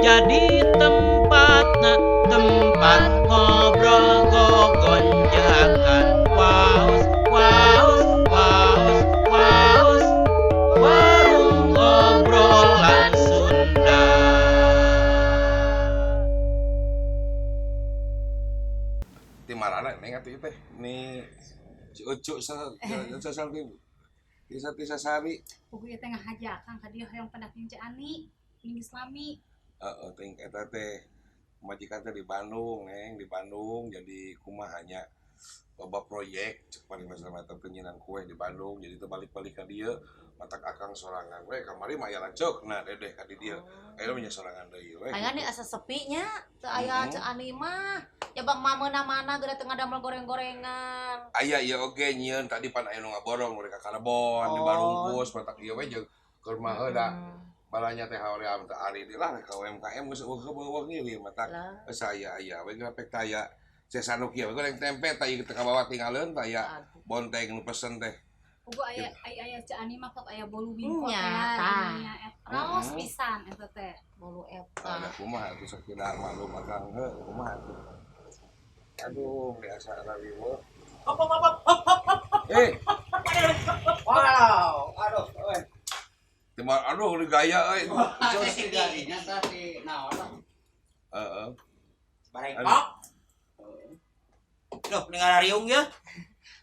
Jadi tempatna tempat ngobrol gogonjakan waos waos waos waos warung obrolan Sunda. Di marana neng atuh ieu teh ni si Ucu sa sa Tisa Tisa Sari. Pugu ieu teh ngahaja Kang ka dieu hoyong pendak jeung Ceu Ani, ning Islami. Heeh, teh eta teh majikan teh di Bandung, neng, di Bandung jadi kumaha nya loba proyek cek paling masalah teh nyinan kue di Bandung, jadi teu balik-balik ka dieu, matak akang sorangan we. Kamari mah aya lanceuk nah dedeh ka di dieu, ayeuna mah nya sorangan deui we. Aya nih asa sepinya, teu aya Ceu Ani mah. Ya bang mah meunang mana geura teu ngadamel goreng-gorengan. Aya ieu oge nyieun tadi pan aya nu ngaborong mereka ka Lebon di Barungkus, matak ieu we jeung keur mah heula. Balanya teh hoream teh ari di lah ka UMKM geus eueuh eueuh ngirim matak geus aya aya we grapek taya. Cesanu kieu we goreng tempe tah ieu teh kabawa tingaleun tah aya bonteng nu pesen teh. Pugu aya aya aya Ceu Ani mah kok aya bolu bingko Nya, teh tah. nya raos pisan eta teh. Bolu eta. Ada kumaha atuh sakida maklum akang heuh kumaha atuh. Aduh, biasa riweuh. Eh, Wow, aduh, euy. Timar aduh di gaya euy. Teh si garinya tah si naon lah. Heeh. Barengkok. Duh, ningali riung ya.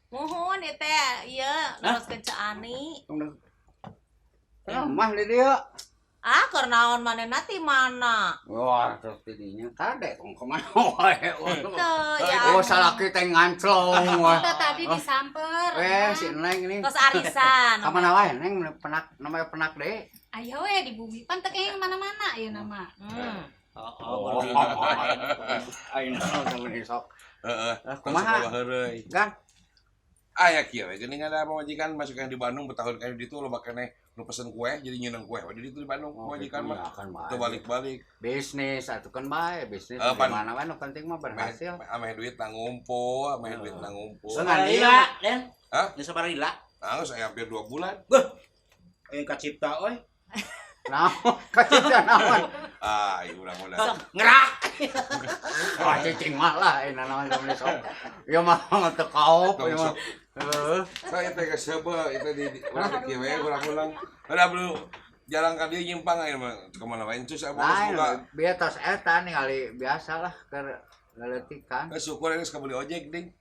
Muhun ieu teh ieu neruskeun Ceu Ani. Mah di dieu. Ah, keur naon manehna ti mana? Wah, terus tidinya kade tong kemana wae. Teu ya. Oh, salaki teh nganclong wah. Kita tadi disamper. Eh, si Neng ini. Tos arisan. Ka mana wae Neng penak namanya penak deui. Aya we di bumi pan teu kenging mana-mana ieu nama. Oh, oh, Ayeuna mah sok. Heeh. Lah kumaha? Heureuy. Gan. Aya kieu we geuning ada pamajikan masuk yang di Bandung bertahun kali di ditu loba keneh nu pesen kue jadi nyeunang kue we di ditu di Bandung pamajikan mah teu balik-balik. Bisnis atuh kan bae bisnis Eh, di pan- mana wae nu penting mah berhasil. Ameh duit na ngumpul, ameh duit na ngumpul. Sengan Lila, Den. Hah? Geus sabaraha lila? Nah, saya hampir 2 bulan. Ayo kacipta euy. Naon kacipta naon? Ah, ieu urang udah. Ngerak. Wah, cicing mah lah ayeuna naon sampe sok. Ieu mah teu kaop ieu mah. Heeh. Saya teh geus seubeuh itu di urang teh kieu we urang-urang. Udah belum jalan ka dieu nyimpang ayeuna mah ka mana wae encus abah geus Lain buka. bieu tos eta ningali biasa lah keur leletikan. Geus syukur geus kabeli ojek ding.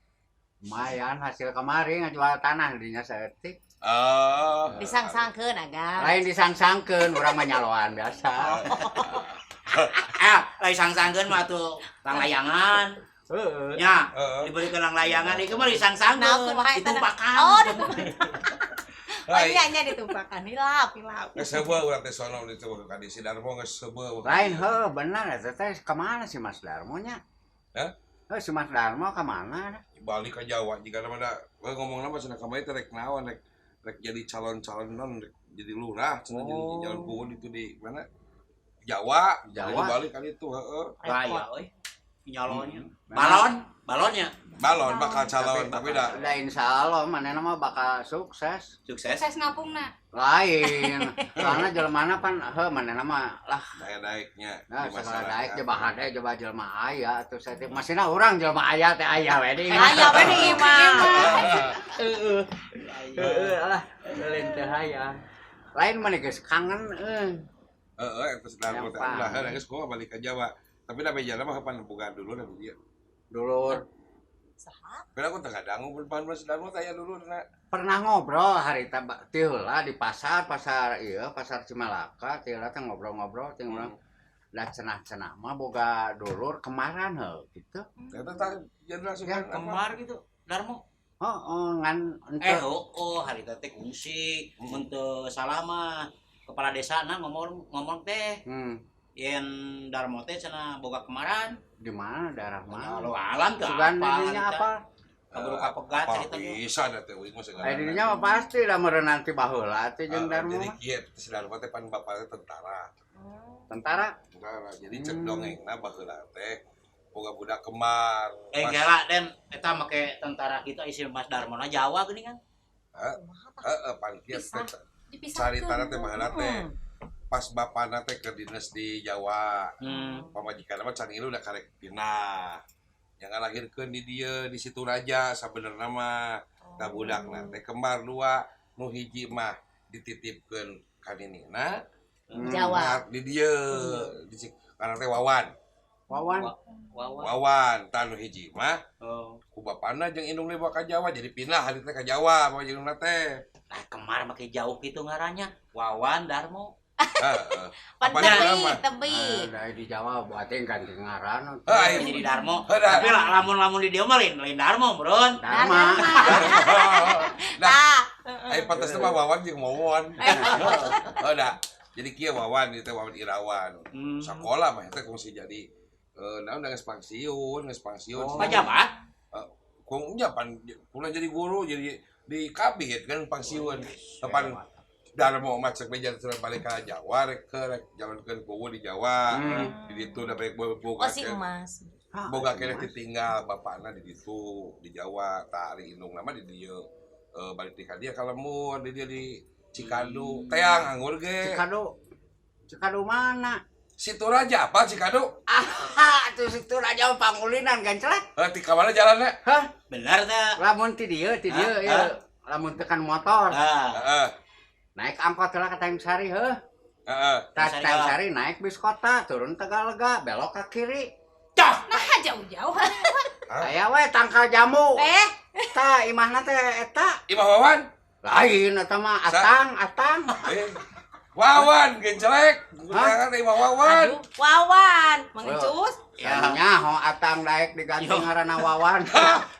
Lumayan hasil kemarin ngajual tanah dinya saeutik. Ah. Disangsangkeun agan. Lain disangsangkeun urang mah nyaloan biasa. Eh, lain sangsangkeun mah atuh langlayangan. Heeh. Nya, Heeh. diberikan langlayangan ieu mah Nah, disangsangkeun, kumaha eta? ditumpakan. Oh, ditumpakan. Oh Hai. iya nya ditumpakan. Hilap, hilap. Geus seubeuh urang teh sono di teu ka di si Darmo geus seubeuh. Lain heuh bener eta teh kemana si Mas Darmo nya? Hah? Heuh si Mas Darmo kemana? Balik ke Jawa jika mana we ngomongna mah cenah kamari teh rek naon rek rek jadi calon-calon non rek jadi lurah cenah jadi calon kuwu itu di mana Jawa. Jawa. Jadi balik kali itu heeh. Raya euy. Nyalonnya. Hmm. Balon, balonnya Balon bakal calon tapi dah Da insya Allah manehna mah bakal sukses. sukses. Sukses ngapungna. Lain. Soalnya jelema pan heuh manehna mah lah daek-daeknya nah di segala masyarakat. daek coba hade coba jelema aya atuh saya teh masihna urang jelema aya teh aya we di imah. Aya we di imah. Heeh. Heeh lah lain teh aya. Lain mah geus kangen euy. Heeh, eta sedang Yang teh ulah heuh geus kumaha balik ke Jawa. Tapi da bejana mah kapan buka dulu da dia. Dulur Saha? Tapi aku teu ngadangu pan Mas Darmo teh aya dulu na. pernah ngobrol harita teu heula di pasar pasar ieu pasar Cimalaka teu heula teh ngobrol-ngobrol teh urang da cenah-cenah mah boga dulur kemaran heuh gitu. Eta tah jadi langsung Ya, kan apa? Kemar gitu, Darmo. Heeh ngan Eh, henteu oh, oh harita teh kungsi, mun teu salah mah kepala desa na ngomong ngomong teh yen Darmo teh cenah boga kemaran. Di mana daerah mana? Kalau alam teu Sugan apa dirinya apa? Kaburu kapegat Apa ceritanya. bisa da teh uing mah segala. Eh dirinya mah pasti da meureun nanti baheula teh jeung Darmo Jadi mah. kieu si Darmo teh pan bapakna tentara. Tentara. Tentara. Jadi cek dongengna baheula teh boga budak kemar. Eh Pas- gela den eta make tentara kita isi Mas Darmona Jawa geuning kan. Heeh, pan kieu Pisah. teh Dipisahkeun. caritana teh baheula teh. Pas bapana teh keur dinas di Jawa. Pamajikan mah can ngilu da karek pindah. Yang ngalahirkeun di dieu di Situraja sabenerna mah. Da budakna teh kembar dua, nu hiji mah dititipkeun ka ninina. Jawa. Di dieu di karena teh Wawan. Wawan tah nu hiji mah. Ku bapana jeung indung dibawa ka Jawa jadi pindah hari teh ka Jawa bawa jeung teh. Lah kemar make jauh kitu ngarannya. Wawan Darmo. Heeh. Tebi. Di Jawa buatin ganti ngaran. Jadi Darmo. Tapi lamun-lamun di dieu mah lain Darmo, Bro. Dharma. Nah, ai pantes mah Wawan jeung Wawon. Heuh da. Jadi kieu Wawan ieu teh Wawan Irawan. Sakola mah teh kungsi jadi naon geus pangsiun, geus pangsiun. Pajabat? Kung nya pan pulang jadi guru jadi di kabit kan pangsiun. Depan Darmo mah cek beja balik ka Jawa rek jalankeun kuwu di Jawa. Di ditu da balik boga. Oh si emas. Boga keneh ditinggal bapakna di ditu di Jawa tah ari indungna mah di dieu balik di ka dieu ka lembur di dieu di Cikadu. Teang anggur ge. Cikadu. Cikadu mana? Situraja apa Cikadu? Ah, itu Situraja pangulinan gancelat. Heh, di ka mana jalanna? Hah? Bener teh. Lamun ti dieu ieu. Lamun tekan motor. Heeh. Naik angkot lah ke Tanjung heuh. Heeh. Tanjung Sari naik bis kota, turun Tegalega, belok ke kiri. Cah. Nah, jauh-jauh. Aya we tangkal jamu. Tah imahna teh eta. Imah Wawan? Lain eta mah Atang, Atang. Wawan gencelek. Gunakan imah Wawan. Aduh, Wawan, Mang Ecus. Ya nyaho Atang daek diganti ngaranna Wawan.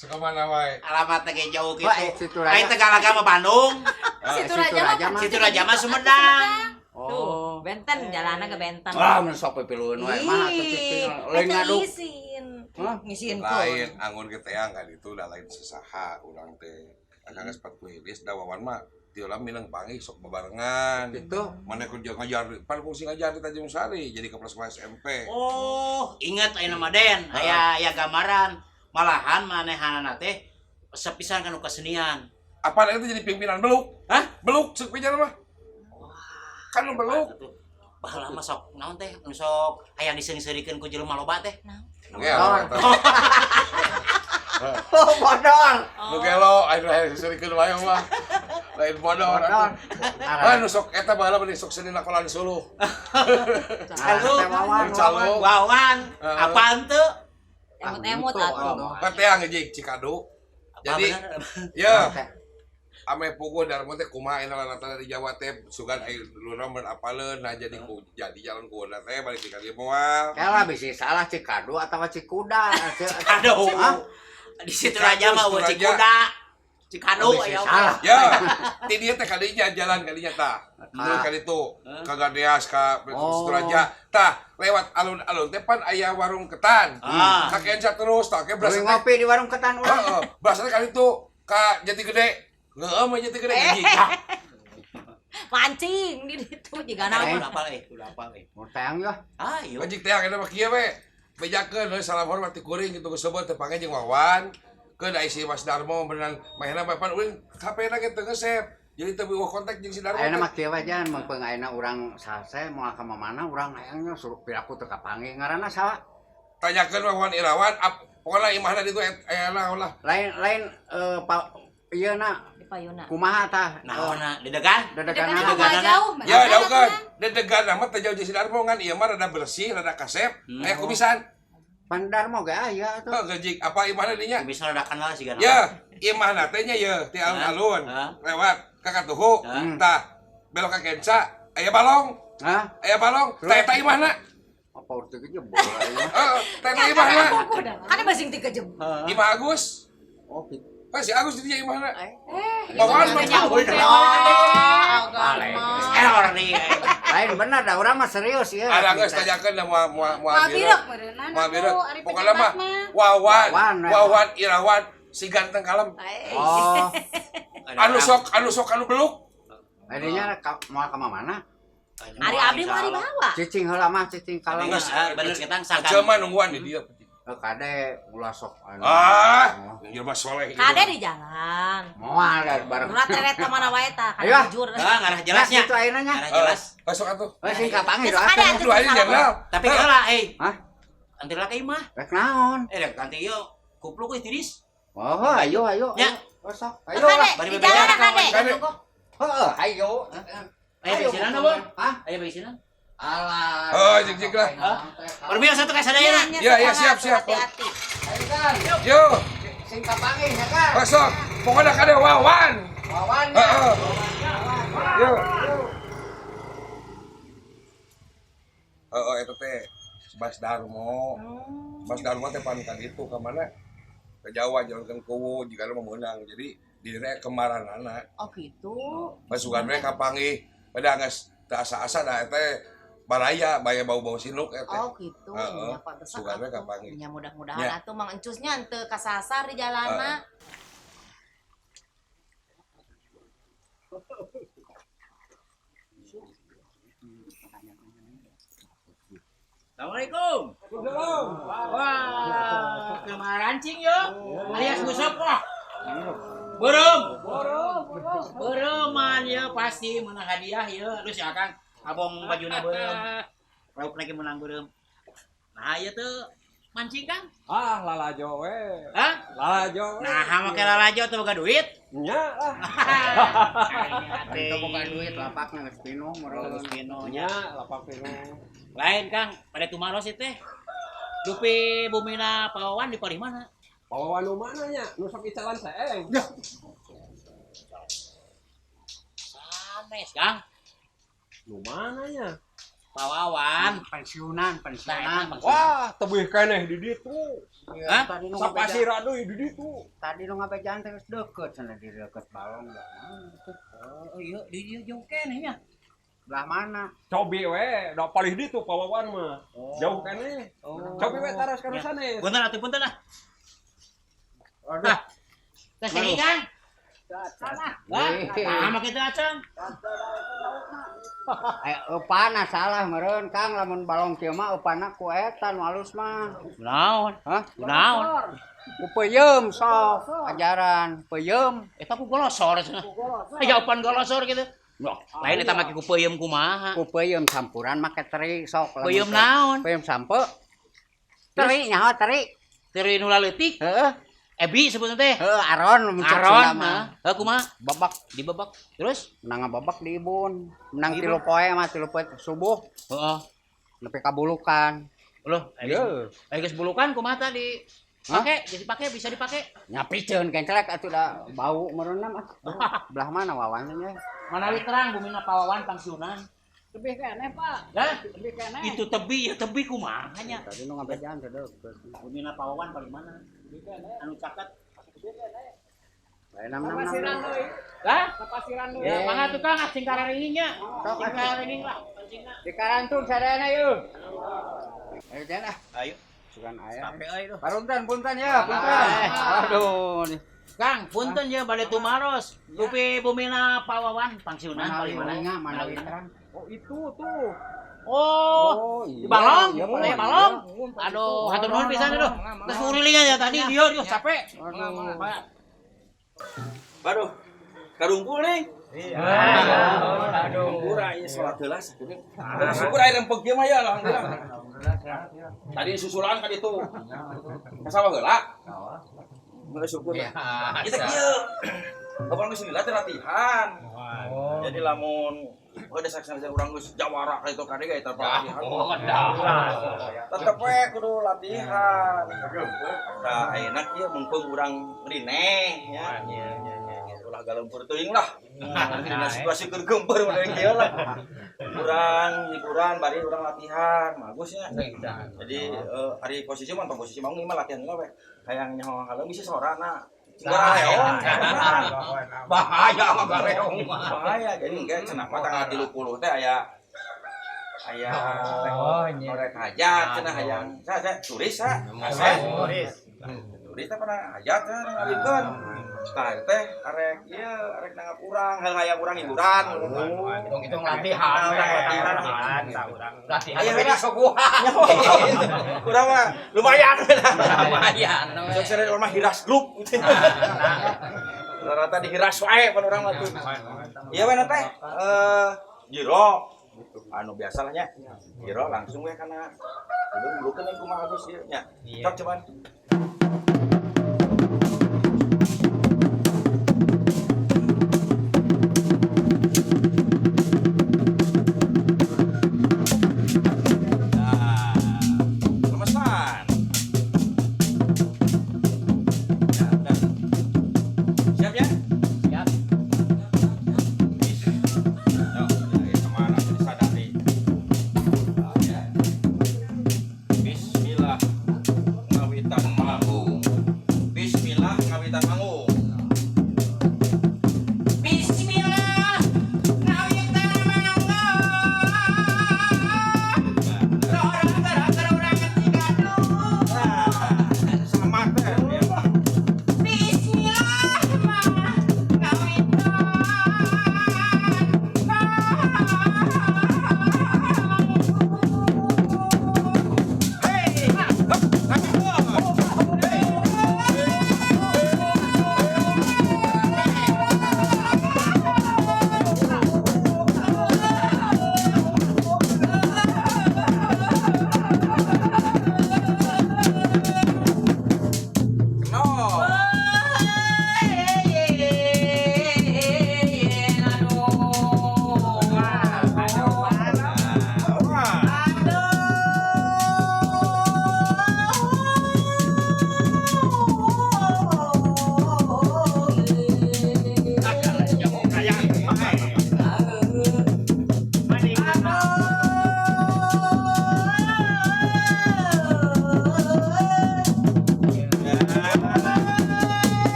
Suka mana wae. Alamatna ge jauh kitu. Ai Tegalega mah Bandung. Situraja mah Situraja mah Sumedang. Tuh, benten jalanna ke benten. Wah, mun sok pipilueun wae mah atuh cicing. Lain ngaduk. Ngisin. Ngisin Lain anggur ge teang kan itu da lain sesaha urang teh. Akang geus 40 hilis da Wawan mah tiula mineng panggih sok bebarengan. Gitu. Mana kerja ngajar, pan kungsi ngajar di Tanjung Sari jadi kepala sekolah SMP. Oh, inget ayeuna mah Den, aya aya gambaran. Malahan manehanana teh sepisan kana kesenian. Apa itu jadi pimpinan beluk? Hah? Beluk cek pijan mah. Kan lu beluk. Baheula mah sok naon teh nu sok hayang diseung-seurikeun ku jelema loba teh. Nu gelo. Oh, bodor. Nu gelo aya hayang diseurikeun wae mah. Lain bodor. Ah nu sok eta baheula mah sok seni nakolan suluh. Wawan. Wawan. Apaan teu? Emut-emut atuh. Kan teang jeung Cikadu. Jadi ya ame puguh Darmo teh kumaha ayeuna lalatan di Jawa teh sugan aya dulurna mun apaleun nah jadi ku jadi jalan kuuna teh balik di ka dieu moal. Kela bisi salah Cikadu atawa Cikuda. Cikadu. Di Situraja mah eueuh Cikuda. Cikadu aya. Salah. Ya, ti dieu teh kadinya jalan kadinya tah. Mun ka ditu ka Gadeas ka Situraja tah lewat alun-alun teh pan aya warung ketan. Ka Kenca terus tah ke berasa ngopi di warung ketan urang. Heeh, berasa teh ka ditu ka Jati Gede. Heeh, mah Jati Gede hiji. Mancing di ditu jiga naon. Udah apal udah apal Mun teang ya. Ayo. Wajik teang eta mah kieu we. Bejakeun we salam hormat ti kuring kitu geus teh panggil jeung Wawan. Keun ai si Mas Darmo beunang mahena papan uing HP-na ge teu ngesep. Jadi teu eueuh kontak jeung si Darmo. Ayeuna mah kieu we jan meungpeung ayeuna urang salse moal ka mana urang hayangnya suruh piraku teu kapanggih ngaranna saha? Tanyakeun Wawan Irawan, pokona imahna ditu aya naon lah. Lain ieu na payuna. Kumaha tah? Naonna dedegan? Dedegan jauh. Ya jauhkeun. Dedegan mah teu jauh jeung si Darmo ngan ieu mah rada bersih, rada kasep, aya kumisan. Pan Darmo ge aya atuh. Heuh gejik apa imahna dinya? Kumisan rada kenal sigana. Ya, imahna teh nya ye ti alun-alun. Lewat ka Katuhu. Tah belok ka Kenca, aya balong. Hah? Aya balong, tah eta imahna. Apa urut teu jebol aya. Heeh, tah eta imahna. Kan basing tiga jebol. Imah Agus. Oh gitu. Eh, si Agus dinya imahna. Bawaan mah jauh. Error nih. Lain bener dah urang mah serius ieu. Ada geus tanyakeun da moal moal moal birek meureunna. Moal birek. Pokona mah Wawan, Wawan Irawan si ganteng kalem. Oh. Anu sok anu beluk. Adinya moal ka mana? Ari abdi moal dibawa. Cicing heula mah cicing kalem. Bener ketang sangkan. Jelema nungguan di dieu. Kade ulah sok anu. Ah, jelema soleh. Kade di jalan. Moal da bareng. Ulah teret ka mana wae tah, Ayo. kana jujur. Ah, ngarah jelasnya. Itu ayeuna nya. Ngarah jelas. Masuk atuh. Heuh sing kapanggih Besok kade atuh Aduh, ayo jenderal. Tapi heula eh. Hah? Antir lah ka imah. Rek naon? Eh rek ganti ieu kupluk euy tiris. Oh, ayo ayo. Ya. Oh, sok. Ayo lah. Kade, Bari di jalan bebeja. kade. Kade. Heeh, ayo. Aya bensinan apa? Hah? Aya bensinan? Alah. Oh, jig-jig lah. Permios satu ka sadayana. Ya, ya, siap, siap. Hati-hati. Ayo kan. Yo, Sing kapanggih ya kan. masuk. Pokoknya kade wawan. Wawan ya. Heeh. Yo. Heeh, eta teh Bas Darmo. Bas Darmo teh pan ka ditu ka mana? Ke Jawa jalankeun kuwu jigana mah meunang. Jadi direk kemaranana. Oh gitu. Masukan we kapanggih. Pada geus teu asa-asa da eta baraya, baya bau-bau sinuk eta. Oh gitu. Heeh. Nya pantesan Sugan we atuh. kapanggih. Nya mudah-mudahan Ya. atuh Mang Encusnya henteu kasasar di jalanna. Assalamualaikum. Wah, kemarancing yo. Alias busuk wah. Beureum. Beureum ya pasti menang hadiah ya. Lu si Akang abong bajuna beureum. Raup lagi menang beureum. Nah, ieu teu mancing Kang. Ah, lalajo we. Hah? Lalajo we. Nah, make lalajo teu boga duit. Nya lah. Itu bukan duit lapakna geus pinuh meureun. Geus pinuh nya. Nya lapak pinuh. Lain Kang, pada tumaros ieu teh. Dupi bumina Pawawan di palih mana? Pawawan nu mana nya? Nu sok icalan seeng. Sanes, Kang. Nu mana nya? Pawawan. Pensiunan, pensiunan. Nah, Wah, tebih keneh di ditu. Hah? Tadi nu Sapasira deui di ditu. Tadi nu ngabejaan teh geus deukeut cenah di deukeut balong dah. Oh iya, di dieu jauh keneh nya. Belah mana? Cobi we, da palih ditu pawawan mah. Jauh keneh. Cobi we taras ka nu sanes. Punten atuh punten ah. Aduh. Teh sini Kang. Wah, nah make teu acan. Eupana salah meureun Kang lamun balong kieu mah eupana ku eta nu alus mah. Naon? Hah? Naon? Ku peuyeum sok ajaran peuyeum. Eta ku golosor cenah. Aya eupan golosor gitu. Loh, Lain eta make ku peuyeum kumaha? Ku peuyeum campuran make teri sok. Peuyeum naon? Peuyeum sampe. Teri nyaho teri. Teri nu laleutik. Heeh. Ebi sebutna teh. Heeh, aron mun cek Aron Sunda mah. Heuh kumaha? Babak Dibebek. Terus? menang ngababak di ibun. Menang 3 poe mah 3 poe subuh Heeh. nepi ka bulukan. Loh, Iya. aya geus bulukan kumaha tadi? Pake, bisa dipake, bisa dipake. Nyapiceun kencelek atuh da bau meureun mah. Belah mana wawannya nya? Manawi terang bumina Pawawan pangsiunan. Lebih keneh, Pak. Hah? Lebih keneh. Itu tebi ya tebi kumaha nya? Tadi nu ngabejaan teh deukeut. Bumina Pawawan paling mana? Anu caket. Lain nam nam nam. Hah? Sapasiran deui. Ya, mangga tuh Kang, sing kararinging nya. Sok, Sing kararinging lah, pancingna. Di karantun sadayana yeuh. Ayo jalan ah. Ayo. Sugan aya. Sampai euy duh. Punten, punten ya, punten. Aduh. nih. Kang, punten ya bade tumaros. Dupi bumina Pawawan pangsiunan Manawi paling mana? uninga, manawi terang. Oh, itu tuh. Oh, iya. di balong, Iya, aya Pak. balong. Aduh, hatur nuhun pisan aduh. Geus urilingan ya tadi dieu dieu capek. Aduh. Waduh, karungkul nih. Iya. Aduh. Syukur ieu salat heula sakieu. Syukur aya rempeg kieu mah ya alhamdulillah. Tadi susulan kan itu. Ka sawah heula. Mulai syukur. Kita kieu. Bapak geus lila teh latihan. Jadi lamun ada saksi urang geus jawara ka itu kade ge eta latihan. Tetep we kudu latihan. Tah ayeuna kieu mumpung urang rineh nya. Ulah galempur teuing lah. Dina situasi keur gempur mun kieu lah. Urang hiburan bari urang latihan, bagus nya. Jadi ari posisi mah tong posisi mau mah latihan heula we. Hayang nyaho haleung bisa sorana. Gareong. Bahaya mah gareong mah. Bahaya jadi engke cenah mah tanggal 30 teh aya aya korek hajat cenah hayang sa turis sa. Turis. Turis teh pernah hajat cenah ngawinkeun. Tah teh arek ieu arek nanggap urang, hayang urang hiburan. Hitung-hitung latihan. Latihan urang. Latihan tapi disuguhan. Urang mah lumayan. Lumayan. Sok sering urang mah hiras grup. Rata-rata dihiras wae pan urang mah tuh. Iya we teh jero anu biasa lah nya. Jero langsung we kana dulu dulukeun kumaha Agus ieu nya. Sok cuman.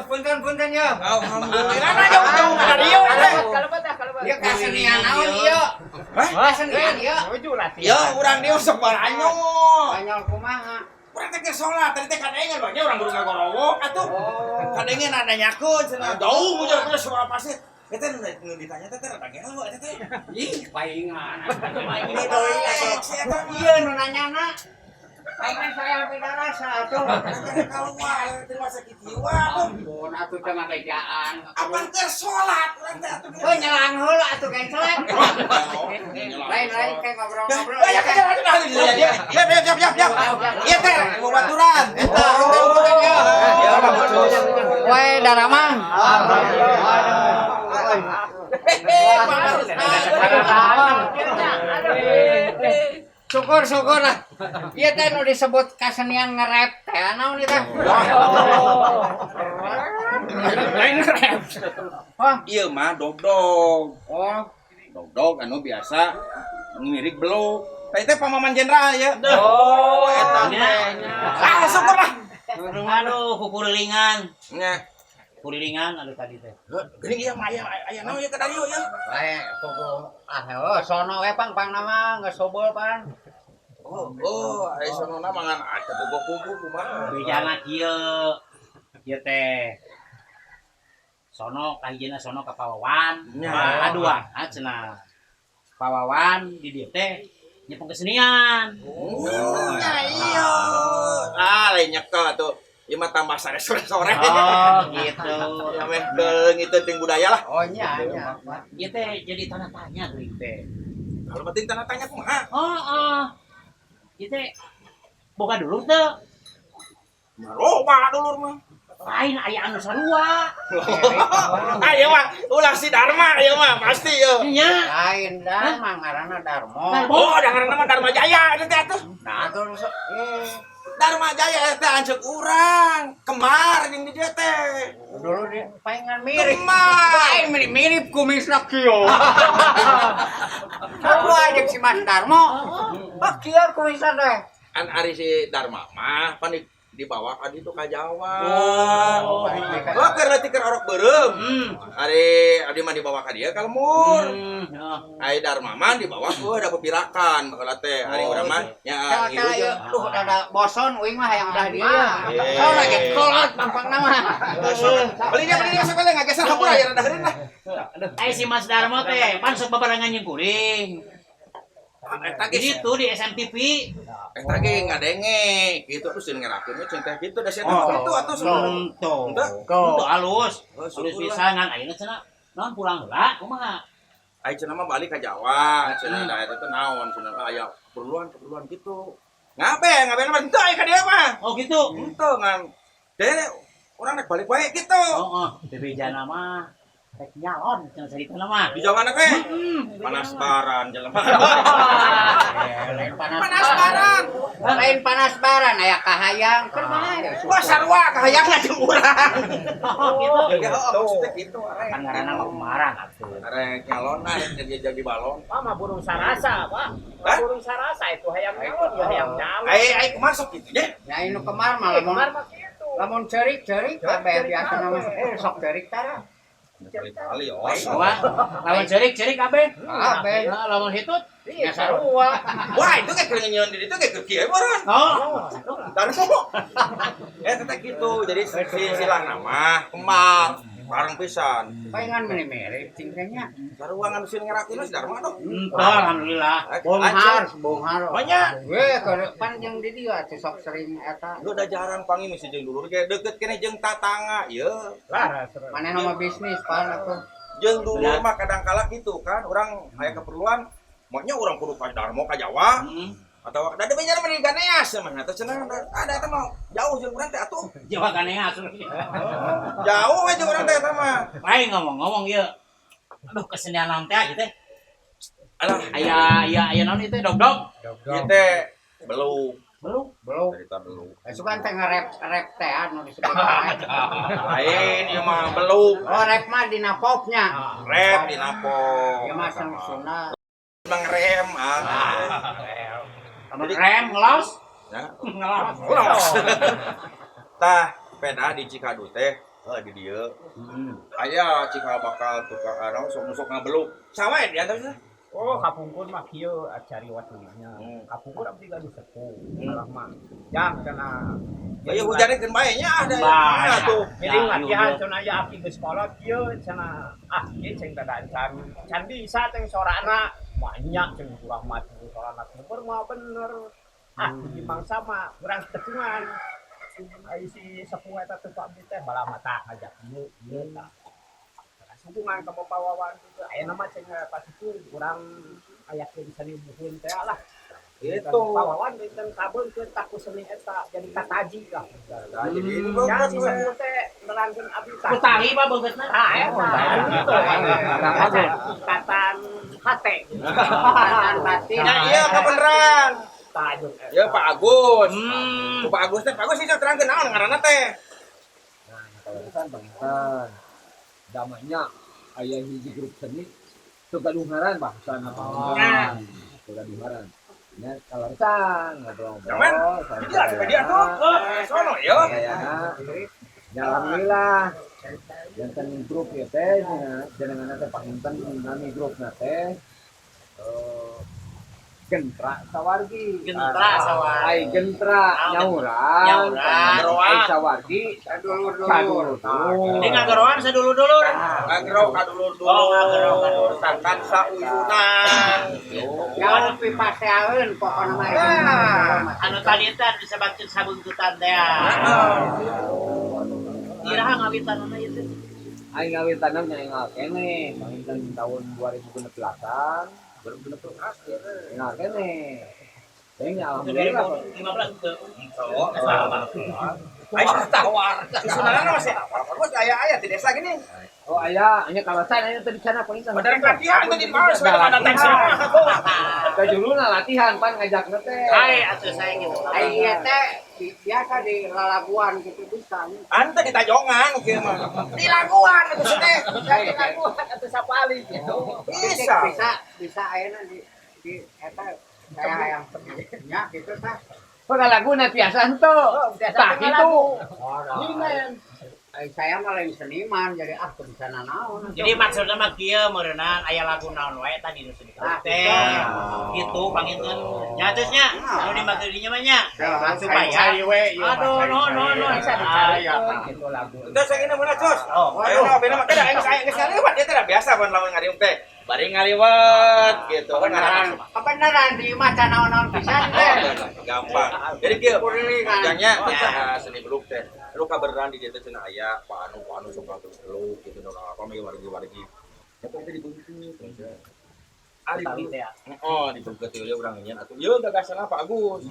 Punten-punten ya. Alhamdulillah jauh-jauh ka dieu teh. Ieu kasenian naon ieu? Hah? Kasenian ieu. Ya urang dieu sok baranyol. Banyol kumaha? Urang teh keur salat, tadi teh kadengen bang, urang kudu ngagorowok atuh. Kadengen ada nyakeun cenah jauh ujung teh suara pasir. Eta nu ditanya teh rada gelo eta teh. Ih, paingan. Ini deui si eta. Ieu nu nanyana. Paingan saya beda rasa atuh. Keluar terima sakit jiwa atuh. Ampun atuh teh ngabejaan. Apan keur salat urang teh atuh. Oh nyelang heula atuh gencelet. Lain-lain kayak ngobrol-ngobrol. Ya ya ya ya ya ya. Ieu teh baturan. Eta ya. Woi Daramang. Syukur-syukur lah. Ieu teh nu disebut kasenian nge-rap teh naon ieu teh? Lain nge-rap. Hah? Ieu mah dogdog. Oh, dogdog anu biasa ngirik beluk. Teh teh pamaman jenderal ya. Oh, eta teh. Ah, syukur lah. Aduh, kukurilingan. Nya. Kurilingan aduh tadi teh. Geuning ieu mah aya aya naon ieu ka dieu ieu. Bae kuku ah heuh sono we pang-pang nama geus sobol pan. Oh, aya sonona mangan aya kuku-kuku kumaha. Bejana kieu. Ieu teh. Sono kahijina sono ka Pawawan. Aduh ah cenah. Pawawan di dieu teh nyepeng kesenian. Oh, nya iya. Ah, lain nyekel atuh. Ieu mah tambah sore-sore. Oh, gitu. Ya meh itu ting budaya lah. Oh nya nya. Ieu teh jadi tanda tanya geuning teh. Kalau penting tanda tanya kumaha? Heeh. Ieu teh boga dulur teu? Loba dulur mah. Lain aya anu sarua. Ah ieu mah ulah si Dharma ieu mah pasti ieu. Nya. Lain Dharma ngaranna Darmo. Oh, da ngaranna mah Dharma Jaya eta teh atuh. Nah, terus Dharma Jaya eta anceuk urang, kembar jeung di dieu teh. Dulu dia paingan mirip. Kembar. Lain mirip-mirip kumisna kieu. Sarua jeung si Mas Darmo. Oh, kieu kumisna teh. An ari si Dharma mah pan dibawa ka ditu ka Jawa. Oh, oh keur leutik keur orok beureum. Ari abdi mah dibawa ka dieu ka lembur. Ari Dharma mah dibawa ke da pepirakan baheula teh. Ari urang mah nya ngilu. Duh rada boson uing mah hayang belah dieu. Soalna ge kolot pangpangna mah. Beli dia sok we ngageser hampura ya rada heureun lah. Ai si Mas Darmo teh pan sok babarengan jeung kuring. Eta ge gitu di SMTV. Eta ge ngadenge gitu terus jeung ngerakeun we teh kitu da sia teh kitu atuh henteu. Henteu alus. Alus pisan ngan ayeuna cenah naon pulang heula kumaha? Ai cenah mah balik ka Jawa, cenah da eta teh naon cenah aya keperluan-keperluan gitu. Ngabe mah henteu aya ka dieu mah. Oh gitu. Henteu ngan dere urang rek balik wae kitu. Heeh, bebejana mah rek nyalon cenah saritana mah. Di Jawa na teh. Panas baran jelema. Lain panas baran. Lain panas baran aya kahayang keur mah. Wah sarua kahayangna jeung urang. Oh gitu. Ya maksudnya gitu. Kan ngaranna mah kemaran atuh. Rek nyalon nah jadi balon. Pak mah burung sarasa, Pak. Burung sarasa itu hayang nyalon ya hayang nyalon. Ai kemar sok kitu nya. Ya anu kemar mah lamun lamun ceurik-ceurik kabeh biasana mah sok ceurik tara. Kali os. Wah, lamun ceurik-ceurik kabeh. Kabeh. Lamun hitut ya sarua. Wah, itu kayak keur nyieun di ditu kayak keur kieu meureun. Oh. Darmo. Eta teh kitu. Jadi silsilahna mah kembar bareng pisan. Paingan mirip-mirip cingkengnya. Sarua ngan sieun ngerakeun si Dharma tuh. Henteu alhamdulillah. Bonghar, bonghar. Banyak. We keur pan jeung di dieu atuh sok sering eta. Lu udah jarang panggil mesti jeung dulur ge deket keneh jeung tatangga ieu. Lah, manehna mah bisnis pan atuh. Jeung dulur mah kadang kala gitu kan urang aya keperluan maunya urang kudu ka Darmo ka Jawa. Atau da bejar mah di Ganeas mah eta cenah ada eta mah jauh jeung urang teh atuh. Jawa Ganeas. Jauh we jeung urang teh eta mah. Lain ngomong-ngomong ieu. Aduh kesenian naon teh ieu teh. Alah aya aya aya naon ieu teh dogdog. Ieu teh beluk. Beluk, beluk. Cerita beluk. Sukan teh nge-rap rap teh anu disebut rap. Lain ieu mah beluk. Oh, rap mah dina popnya. Rap dina pop. Ieu mah Sunda. Emang rem ah. Jadi rem ngelos. Ya. Ngelos. Ngelos. Tah, peda di Cikadu teh di dieu. Aya cikal bakal tukang anu sok-sok ngabeluk. Sawae di antaranya. Oh, kapungkur mah kieu cariwat nya. Kapungkur abdi gaduh sepuh. Malah mah jang cenah. Ieu hujannya keun bae nya ada tuh. Jadi latihan cenah aya abdi geus kolot kieu cenah. Ah, ieu ceng teh can can bisa ceng sorana. Banyak ceng urang mah ceng sorana bener mah bener. Ah, di mangsa mah urang tekungan. Ai si sepuh eta teh abdi teh balah mah tah ngajak ieu ieu tah. Hubungan ka Bapak Wawan itu aya nama ceng pas itu urang ayakeun seni buhun teh lah. Itu Pak Wawan benten kabeungkeun taku seni eta jadi kataji lah. Jadi ini ya si sepuh teh nerangkeun abdi tah. Kutahi mah beungeutna. Tah eta. Ikatan hate. Ikatan batin. Nah, iya kabeneran. Tah jeung Ya Pak Agus. Pak Agus teh Pak Agus sih terangkeun naon ngaranna teh. Nah, kalau kan panginten damanya aya hiji grup seni teu gaduh ngaran bahasana panginten. Teu gaduh ngaran. Nya kaleresan ngobrol-ngobrol. Jadi lah dia tuh. Sono ya. Ya alhamdulillah. Janten grup ieu teh jenenganna teh panginten nami grupna teh Gentra Sawargi. Gentra Sawargi. Ai Gentra nyauran. Ai Sawargi sadulur-dulur. Ini ngageroan sadulur-dulur. Ngagero kadulur-dulur. Oh, ngagero kadulur. Sangkan sauyunan. Nyawa pipaseaeun pokona mah. Anu tadi teh disebutkeun sabungkutan teh. Iraha ngawitanana ieu teh. Ai ngawitanna nya enggal keneh, panginten tahun 2016-an. Nah, kene. Kayaknya alhamdulillah. 2015 teu. Oh, ayo tawar. Susunanna masih apa? Aya-aya di desa gini. Oh, aya, nya kalasan aya teh di sana paling Padahal latihan teh di mana sudah datang sama. Ka juluna latihan pan ngajakna teh. Hai atuh saya gitu. Ai ieu teh biasa di lalaguan gitu bisa. Ante di tajongan kieu mah. Di laguan atuh teh. Di laguan atuh sapali gitu. Bisa. Bisa ayeuna di eta saya hayang nya gitu tah. Pega laguna biasa henteu. Tah kitu. Saya mah lain seniman jadi ah teu bisa nanaon. Jadi maksudna mah kieu meureunang aya lagu naon wae tadi nu seni teh. Gitu panginten. Nya geus nya. Anu dimaksud dinya mah nya. Supaya aduh no no no bisa dicari gitu lagu. Teu saya ini mun cus. Ayo na bena mah kada aing geus ngaliwat dia teh biasa mun lamun ngariung teh. Bari ngaliwat gitu. Kebenaran di mah can naon-naon pisan teh. Gampang. Jadi kieu jangnya seni beluk teh. Lu kabeneran di dieu teh cenah aya Pak Anu sok terus eluk gitu dong apa mah wargi-wargi. Eta teh dibeungkeut. Ari teh. Oh, dibeungkeut ieu urang nyeun atuh. Ieu gagasanna Pak Agus.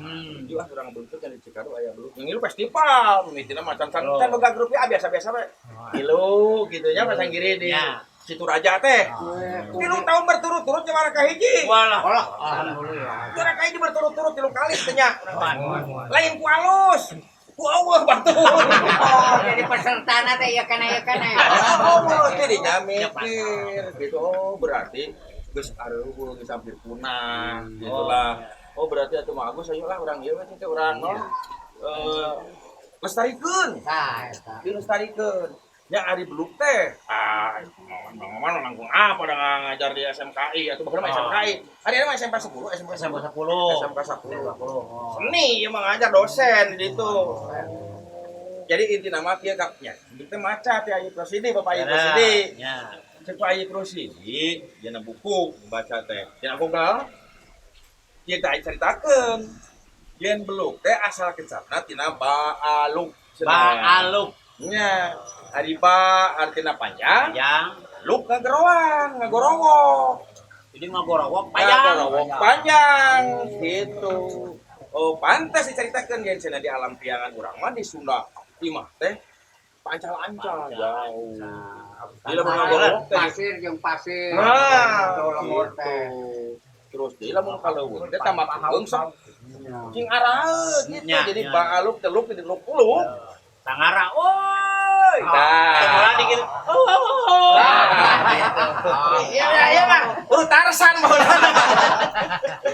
Ieu ah urang beungkeut di Cikadu aya beluk. Yang ngilu festival, mimitina mah can can boga grup ya biasa-biasa we. Ngilu kitu nya pasanggiri di Situ Raja teh. 3 tahun berturut-turut juara kahiji. Walah. Alhamdulillah. Juara kahiji berturut-turut 3 kali teh nya. Lain ku alus. Ku eueuh batur. Oh, jadi pesertana teh ieu kana ieu kana. Oh, jadinya mikir gitu. Oh, berarti geus areueuh geus hampir punah gitulah. Oh, berarti atuh mah Agus ayolah urang ieu we teh urang lestarikeun. Tah eta. Dilestarikeun. Ya ari beluk teh. Ah, ngomong langkung apa da ngajar di SMKI atau bahkan mah SMKI. Ari mah SMK 10, SMK 10. SMK 10. Seni ieu mah ngajar dosen di ditu. Jadi inti nama kieu kak nya. Teh maca teh Ayi Prosidi, Bapak Ayi Prosidi. Ya. Cek Pak Ayi Prosidi, dina buku baca teh. Dina Google. Ieu teh caritakeun. Yen beluk teh asal kecapna tina baaluk. Baaluk. Nya. Ari ba artina panjang, luk ngageroan, ngagorowok. Jadi ngagorowok panjang. Ngagorowok panjang gitu. Oh, pantas diceritakeun yen cenah di alam priangan urang mah di Sunda imah teh pancal-ancal jauh. Di lamun ngagorowok teh pasir jeung pasir. Nah, gitu. Terus di lamun kaleuweung teh tambah keung sok cing araeut gitu. Jadi baaluk teluk di luk-luk. Sangara, oi. Nah, dikit. Oh. Iya, iya mah. Urut Tarsan baheula.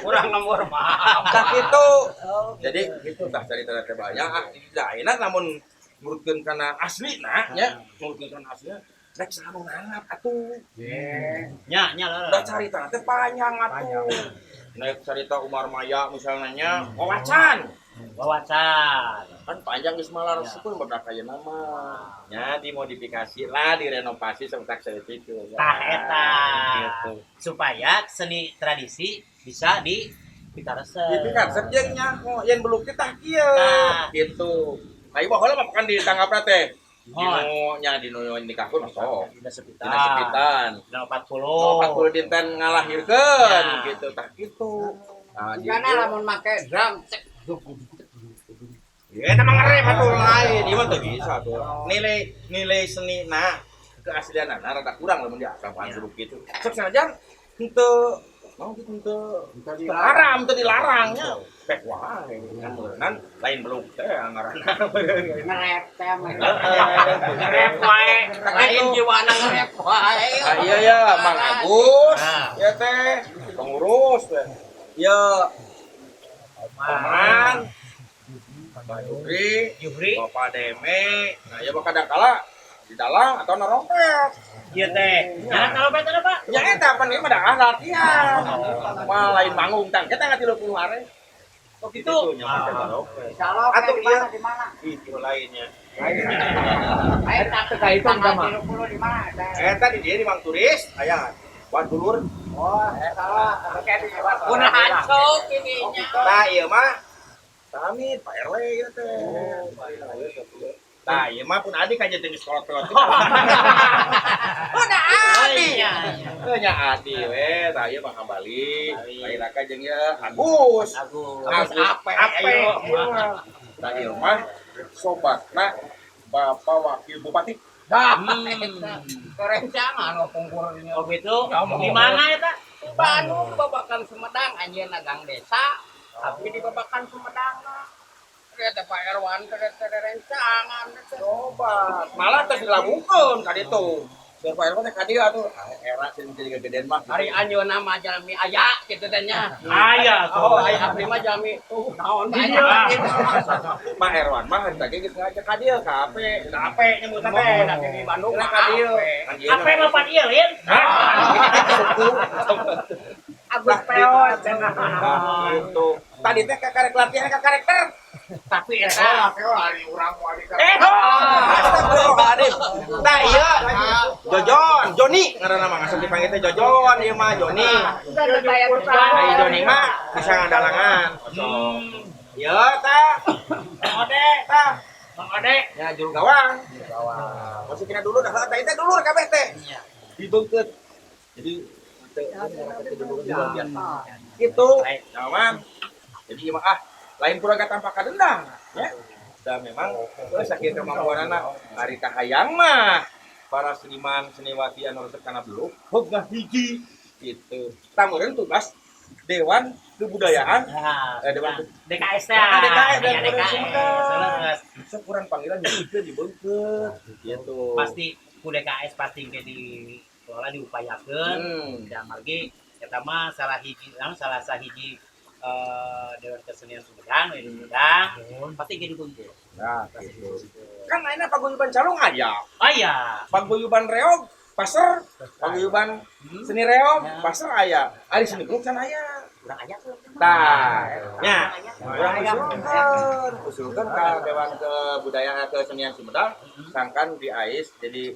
Kurang nomor mah. Tah kitu. Jadi gitu tah carita teh banyak ah da ayeuna lamun ngurutkeun kana aslina nya, ngurutkeun kana aslina. Rek saha nu nanggap atuh. Nya nya lah. Da carita teh panjang atuh. Naik carita Umar Maya misalnya nya, wawacan. Wawacan. Kan panjang geus malah resepun badak ayeuna mah. Nya dimodifikasi lah, direnovasi sebentar saeutik gitu. Tah eta. Gitu. Supaya seni tradisi bisa di pikaresep. Di pikaresep jeung nyaho yen beluk teh tah kieu. Gitu. Nah, ieu baheula mah kan ditanggapna teh. Dinu nya dinu nikahkeun sok. Dina sepitan. Dina sepitan. Dina 40. 40 dinten ngalahirkeun gitu tah kitu. Nah, Karena lamun make drum cek. Ya, eta mah ngerep atuh lain. Ieu mah teu bisa tuh. Nilai nilai seni na keaslianana rada kurang lamun diasapan kudu kitu. Sok sanajan henteu mau gitu henteu haram teu dilarang nya. Pek wae kan meureunnan lain beluk teh ngaranna. Ngerep teh mah. Ngerep wae. Lain jiwana ngerep wae. Ah, iya ya, Mang Agus, ya teh, pengurus teh. Ya, Paman, Pak Jufri, Bapak Deme, nah ya bakal kadang kala di dalam atau narompet. Iya teh. Nah, narompet ada Pak? Ya eta pan ieu mah da latihan. Mah lain manggung tang kita 30 hari. Oh gitu. Insyaallah Atau di mana di mana? Itu lainnya. Ayo tak Kaitan sama. 30 di mana? Eta di dieu di Mang Turis, aya. Wan dulur. Oh, salah. Punah hancur ininya. Tah ieu mah Tamit Pak RW ieu teh. Tah ieu mah pun adik aja teh geus kolot-kolot. Pun adi. Heuh nya adi we, tah ieu mah kambali. Lain ka jeung ieu Agus. Agus. Agus Ape. Ape. Tah ieu mah sobatna Bapak Wakil Bupati. Dah. Kerencangan pungkurnya. Oh gitu. Di mana eta? Di Bandung Babakan Sumedang anjeunna gang desa. Tapi di Babakan Sumedang ternyata Pak Erwan ternyata rencangan. Sobat. Malah teh dilabukeun ka ditu. Biar Pak Erwan teh ka dieu atuh. Era sing jadi gegedean mah. Hari anjeunna mah jalmi aya kitu teh nya. Aya tuh. Oh, aya abdi mah jalmi tuh naon aya. Pak Erwan mah hari tadi geus ngajak ka dieu ka Ape. Ka Ape nyebutna teh da di Bandung Ka dieu. Ape mah pan ieu lain. Agus Peon cenah. Gitu. Tadi teh ka karek latihan ka karakter. Tapi eta hari urang moal di Astagfirullahaladzim. Tah ieu Jojon, Joni ngaranna mah ngasep dipanggil teh Jojon ieu mah Joni. Ai Joni mah bisa ngadalangan. Ieu tah. Mang Ode tah. Mang Ode. Ya juru gawang. Masukin dulu dah tah teh dulur kabeh teh. Dibengkeut. Jadi teh luar biasa. Gitu. Nyaman. Jadi ieu mah ah lain kurang tanpa kadendang ya. Dan memang sakieu kemampuanana ari kahayang mah para seniman seniwati anu resep kana beluk hog ngahiji gitu. Tah meureun tugas Dewan Kebudayaan Dewan DKS teh. DKS Ya, DKS. Sok kurang panggilan nyebutkeun dibeungkeut gitu. Pasti ku DKS pasti ke dikelola diupayakeun. Dan margi eta mah salah hiji naon salah sahiji Dewan Kesenian Sumedang, Sumedang, pasti ge dikumpul. Nah, gitu. Kan lainnya paguyuban calung aya. Aya. Paguyuban reog pasar, paguyuban seni reog pasar aya. Ari seni beluk can aya. Urang aya tuh. Tah, nya. Urang usulkeun, usulkeun ka Dewan Kebudayaan Kesenian Sumedang sangkan diais jadi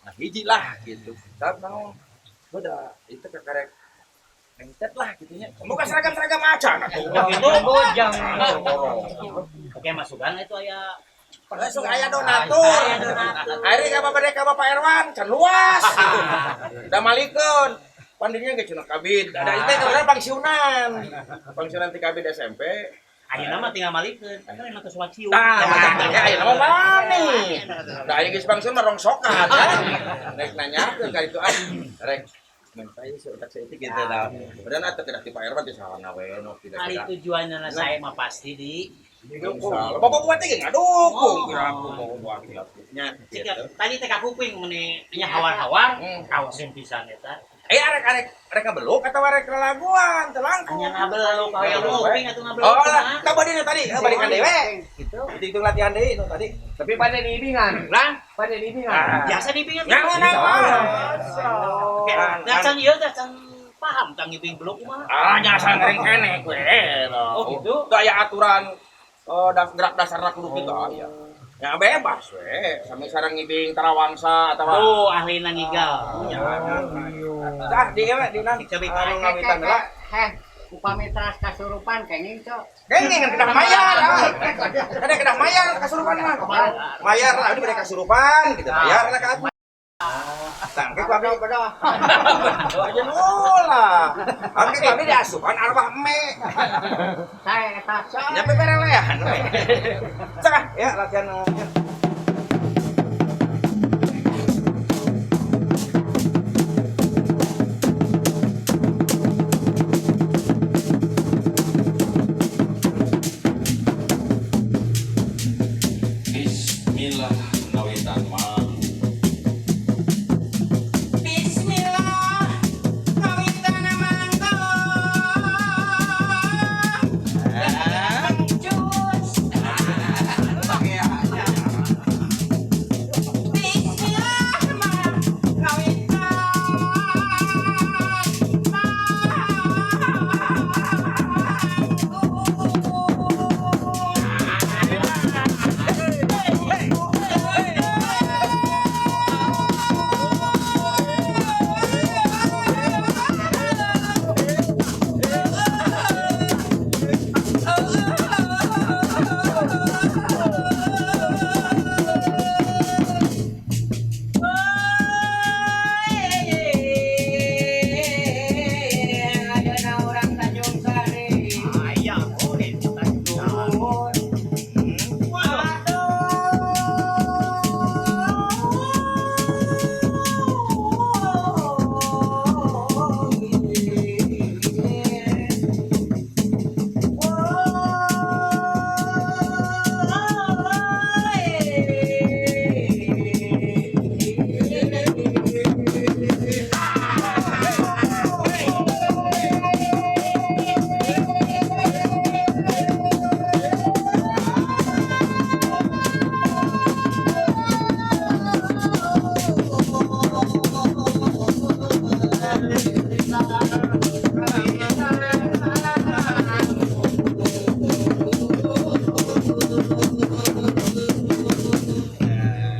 nah hiji lah gitu. Tah naon? Udah, itu kakarek lengket lah gitunya. Bukan seragam-seragam aja atuh. Gitu bojang. Oke, masukan itu aya. Langsung aya donatur. Ari ka Bapak Deka Bapak Erwan can luas. Da malikeun. Pandinya ge cenah kabid. Da itu kebetulan pangsiunan. Pangsiunan ti kabid SMP. Ayeuna mah tinggal malikeun. Kan enak geus wasiu. Tah, makanya ayeuna mah wani. Da aya geus pangsiun mah rongsokan kan. Rek nanyakeun ka ditu ah. Rek mentai si otak saeutik gitu dah. Padahal atuh kedah ti Pak Erwan teh saha we nu Ari kira-kira. tujuanna saya mah pasti di Insyaallah. Bapak Bupati ge ngadukung kira aku Bapak Bupati. Nya Cik, tadi teh kakuping meni nya hawar-hawar kawasin pisan eta. Arek arek ngabeluk atau arek lalaguan teu langkung. Nya ngabeluk hoyong nguping atuh ngabeluk. Oh lah, tah bade tadi, balikan deui we. Gitu. Itu latihan deui nu tadi. Tapi pada diibingan. Lah, pada diibingan. Biasa diibingan. Nyaho nyaho. Nah, can ieu teh can paham tang ngibing beluk kumaha. Ah, nya asal ngereng keneh we. Oh, gitu. Teu aya aturan gerak dasarna kudu kitu aya. Ya bebas we, sami sareng ngibing tarawangsa atawa tuh ahlina ngigal. Nya. Tah di we dina cobi anu ngawitan heula. Heh, upami teras kasurupan kenging cok. Kenging kan kedah mayar. Kedah kedah mayar kasurupan mah. Mayar lah ini bade kasurupan gitu. Bayar lah ka atuh. Tangke ku abdi bedoh. Aja ulah. Abdi ku abdi diasupan arwah eme. Sae eta. Nyampe perelehan we. Cakah ya latihan. Bismillah ngawitan mah. Bismillah ngawitan mangko.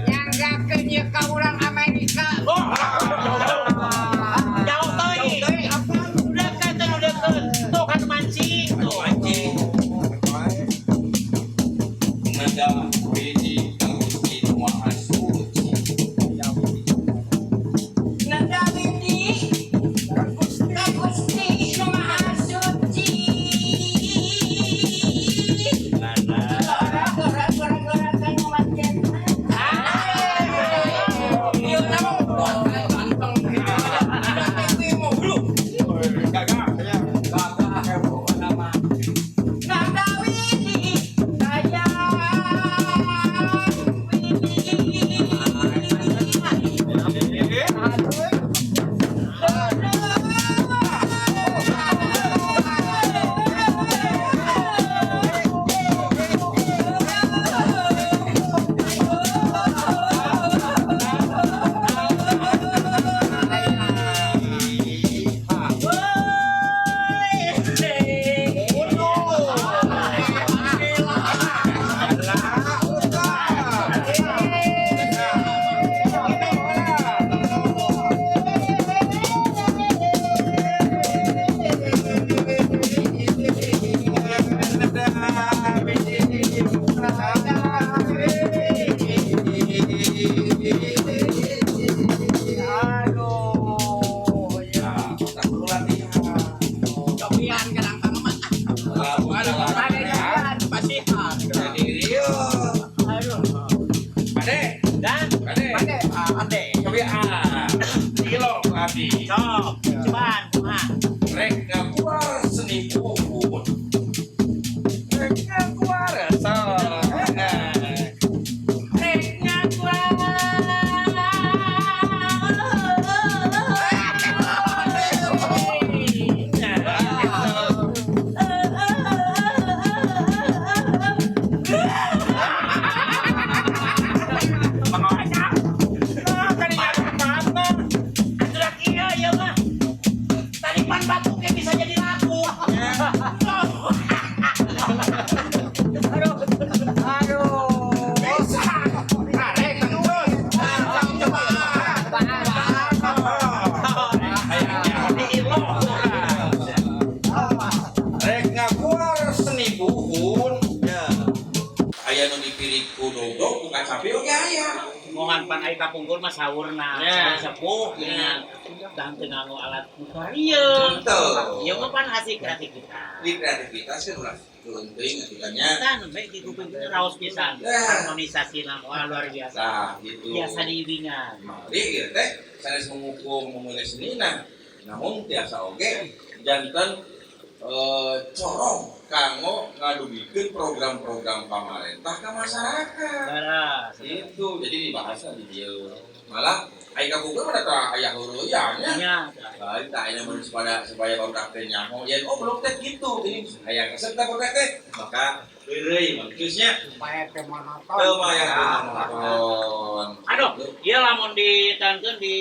Nyanggakeun ieu ka urang Amerika. Jauh teuing. Udah kan udah kan. Tuh kan mancing tuh. Mancing. Nada biji ka Gusti Nu Maha Suci. Nada biji ka Gusti Nu Maha Suci. Nada wiji kaya Cobian kadang kang mah. Pade, Dan pade, Pade, ade. Cobi ah, kilo abdi. sok cobaan kumaha. Rek ngakuar seni pupun. Rek ngakuar sok. Rek ngakuar. Mohan pan ai kapungkur mah saurna, Ya. sepuh geuningan. Dan teu nganggo alat nu ieu. Betul. Ieu mah pan hasil kreativitas. Di kreativitas kan ulah turun teuing atuh kan nya. Kan baik di kuping itu raos pisan. Ya. Harmonisasi wah luar biasa. Nah, gitu. Biasa diiringan. Mari ieu teh sanes mengukum memulai senina. Namun tiasa oge janten corong kanggo ngadugikeun program-program pamarentah ka masyarakat. Leres. Itu jadi dibahas di dieu. Malah ai kapungkur mah tah aya heureuyang nya. Nya. Balik tak aya mun supaya supaya barudak teh nyaho. Ya oh belum teh gitu. Jadi hayang resep teh barudak teh. Maka heureuy maksudnya Supaya teh monoton. teu mah monoton. Aduh, ieu lamun ditankeun di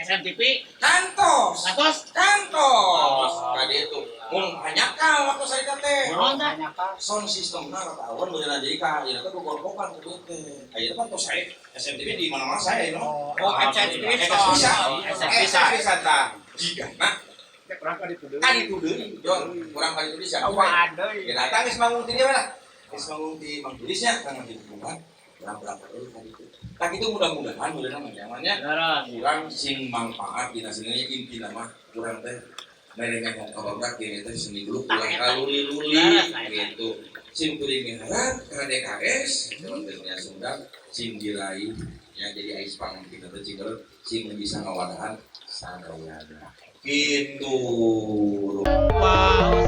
SMTV Kantos. kantos Kantos. Kadi itu mun hanyakal waktu sarita teh. Naon tah? Sound systemna rata awan beunang jadi ka ieu teh gogopokan kitu teh. Ayeuna kan tos saya SMTV di mana-mana saya ieu. Oh, SMTV bisa. bisa. bisa tah. Jigana kan itu deui, Jon. Kurang kali itu deui siapa? Awan deui. Ya datang geus manggung ti dieu lah. Geus manggung ti Mang Tulisnya, kang di hubungan. Kurang berangkat deui ka ditu. Tah kitu mudah-mudahan mudah-mudahan nyamannya Leres. kurang sing manfaat dina seninya intina mah kurang teh merenya ka barudak diri teh seni dulu kurang kaluli-luli gitu. Sim kuring miharap ka DKS Dewan Kesenian Sumedang sing diraih ya jadi ais pang kita teh cing sing bisa ngawadahan sadayana gitu. Wow.